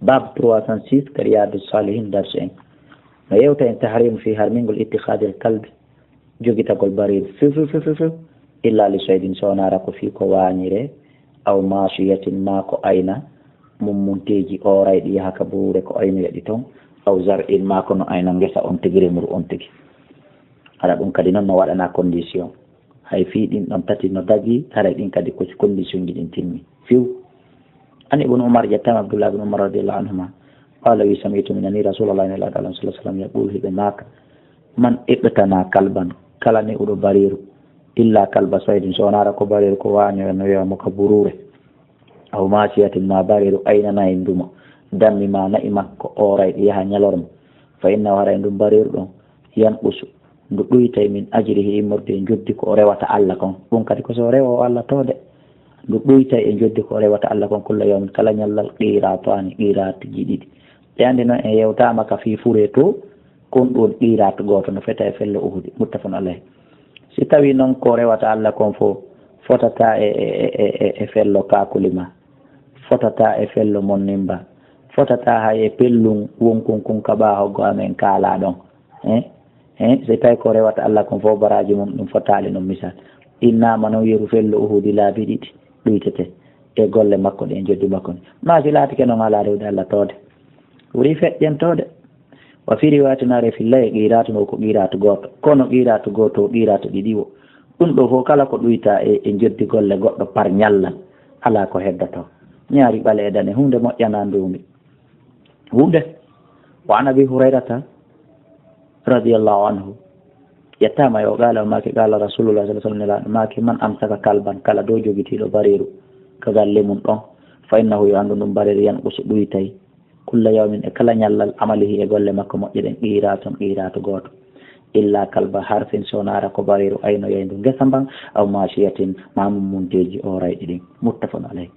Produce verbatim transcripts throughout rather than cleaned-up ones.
Bab trois cent six ka Riyadu Salihin darsu en. No yewta en tahrimu fi harmingol ittikhadil kalbi, jogitagol bareeru few, few, few, few, few, illa li soydin, so wonaa hara ko fii ko waañiree, aw maasiyatin, maa ko ayna, mummunteeji oorayɗi yaha ka buruure ko aynoya ɗi ton, aw zar'in, maa ko no ayna ngesa on tigi, remru on tigi. Hara ɗum kadi noon no waɗanaa condition. Hay fii ɗin ɗon tati no dagii, haray ɗin kadi ko condition ji ɗin timmi. Few. An Ibnu Umar, ƴettaama Abdullah ibn Umar radiyallahu anhuma, qaala, wi, sami'tu, mi nanii Rasuulallahi, Nelaaɗo Allah, sallallahu alaihi wasallam, yaqulu, hiɓe maaka, man iqtana kalban, kala ne'uɗo bareeru, illa kalba soydin, so wonaa hara ko bareeru ko waañoyanoya mo ka buruure, aw maasiyatin, maa bareeru aynanayndi mo dammi maa na'i makko oorayɗi yaha ñalorma, fa innahu, haray ndun bareeru ɗon, yanqusu, ndu ɗuytay, min ajrihi, immorde e njoddi ko o rewata Alla kon. Ɗum kadi ko so o rewo o Alla toode. Ndu ɗuytay e njoddi ko o rewata Alla kon, kulla yawmin, kala ñallal, qiiraataani, qiiraatuuji ɗiɗi. Ɓe anndi noon en yewtaama ka fii furee to, kon ɗum qiiraatu gooto no feta e fello Uhudi, muttafaqun alayh. Si tawii noon ko rewata Alla kon fof fotataa e, e, e, e, e fello Kakulima, fotataa e fello Monnimba, fotataa hay e pellun wonkun kun ka ɓaa hoggo amen kaalaa ɗon. Eh? Eh? Si tawi ko rewata Alla kon fof baraaji mum ɗum fotaali noon misal. Innaama noon yeru fello Uhudi laabi ɗiɗi ɗuytete e golle makko ɗen, njoddi makko ni. Maa si laatike noon alaa rewde Alla toode. Wuri feƴƴen toode. Wa fii riwaayatin, naare fillay e qiiraatu no ko qiiraatu gooto. Kono qiiraatu gooto o qiiraatu ɗiɗi wo. Ɗum ɗo fof kala ko ɗuyta e, e njoddi golle goɗɗo par ñallal. Alaa ko heddoto. Ñaari ɓale e dane, huunde moƴƴanaa nduumi. Huunde. Wa an Abi Hurayrata radiyallahu anhu. Ƴettaama yo qaala o maaki, qaala Rasulullah sallallahu alaihi wasallam, Nelaaɗo maaki, man amsaka kalban, kala dow jogitiiɗo bareeru ka galle mum ɗon, fa innahu, yo anndu ndun bareeru, yanqusu, ɗuytay, kulla yawmin, e kala ñallal, amalihi, e golle makko moƴƴe ɗen, qiiraatan, qiiraatu gooto. Illa kalba harsin, so wonaa hara ko bareeru aynoyayndu ngesa mban, aw maasiyatin, maa mummunteeji oorayɗi ɗin. Muttafaqun alayh.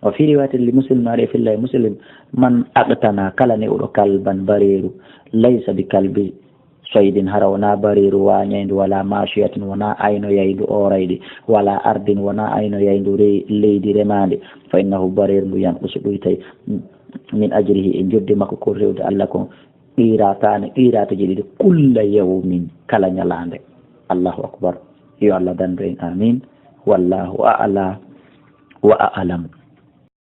Wa fii riwaayatin li Muslim, naare fillay Muslim, man aqtana, kala ne'uɗo kalban, bareeru, laysa bi kalbi soydin, hara wonaa bareeru waañayndu, wala maasiyatin, wonaa aynoyayndu oorayɗi, wala ardin, wonaa aynoyayndu rey-, leydi remaandi, fa innahu, bareeru ndu, yanqusu, ɗuytay, min ajrihi, e njoddi makko ko rewde Alla kon, qiiraataani, qiiraatuuji ɗiɗi, kulla yawmin, kala ñalaande. Allahu akbar. Yo Alla dandu en. Amin. Wallahu a'la wa a'lam.